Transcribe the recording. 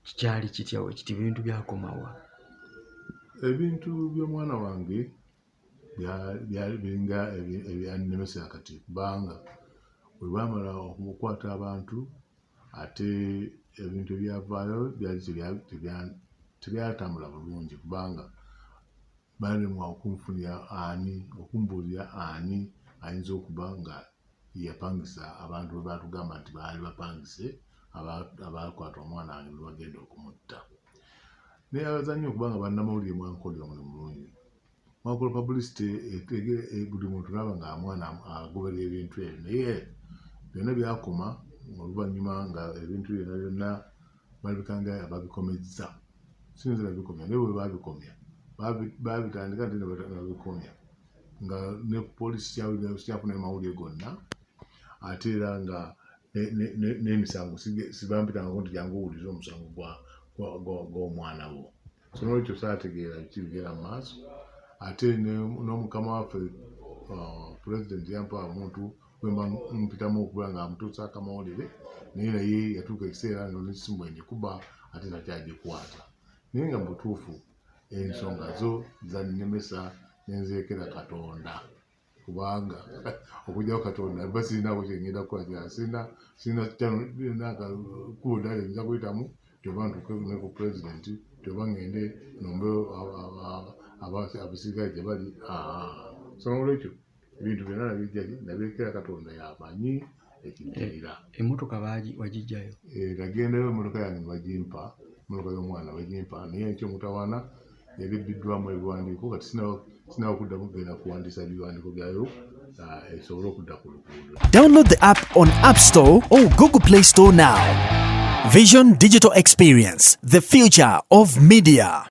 Kikyali kitya wekiti, ebintu byakomawa? Ebintu by'omwana wange byali biringa ebyannemesa kati, kubanga bwe baamala okukwata abantu, ate ebintu ebyavaayo byali tebyatambula bulungi, kubanga baalemwa okunfunira ani, okumbuulira ani ayinza okuba nga yapangisa abantu bwe baatugamba nti baali bapangise abaakwata omwana wange ne bagenda okumutta. Neebaza nnyo okubanga bannamawulire mwankola omulimu mulungi. Mwakola publicity buli muntu naaba nga mwana agoberera ebintu ebyo, naye byonna byakoma oluvannyuma nga ebintu byonna byonna balabika nga ababikomezza. Siyinza nabikomya, naye bwe babikomya babitandika ate ne babikomya, nga ne poliisi sikyafunayo mawulire gonna, ate era nga n'emisango sibampitangako nti jangu owulirize omusango gw'omwana wo. So nolwekyo saategeera biki bigenda mu maaso. Ate n'omukama waffe pulezidenti yampa omuntu gwemba mpitamu okuba nga amutuusaako amawulire, naye naye yatuuka ekiseera nga n'essimu bwengikuba ate takyagikwata. Naye nga mu butuufu ensonga zo zannemesa nenzeekera Katonda, kubanga okuggyako Katonda mba sirinaako kyengenda kukola kirala, sirina kkubo ddala lye nnyinza kuyitamu nti oba ntuuke ne ku pulezidenti, nti oba ngende nnombe abasirikale gye bali. So noolwekyo ebintu byonna nabirekera Katonda, y'amanyi ekiddirira. Emmotoka wagiggyayo? Nagendayo, emmotoka yange ne bagimpa, emmotoka y'omwana bagimpa, naye ekyomutawaana yali ebbiddwamu ebiwandiiko. Kati sinaba kuddamu kugenda kuwandiisa biwandiiko byayo esobole okudda ku luguudo. Download the app on App Store or Google Play Store now. Vision Digital Experience, the future of media.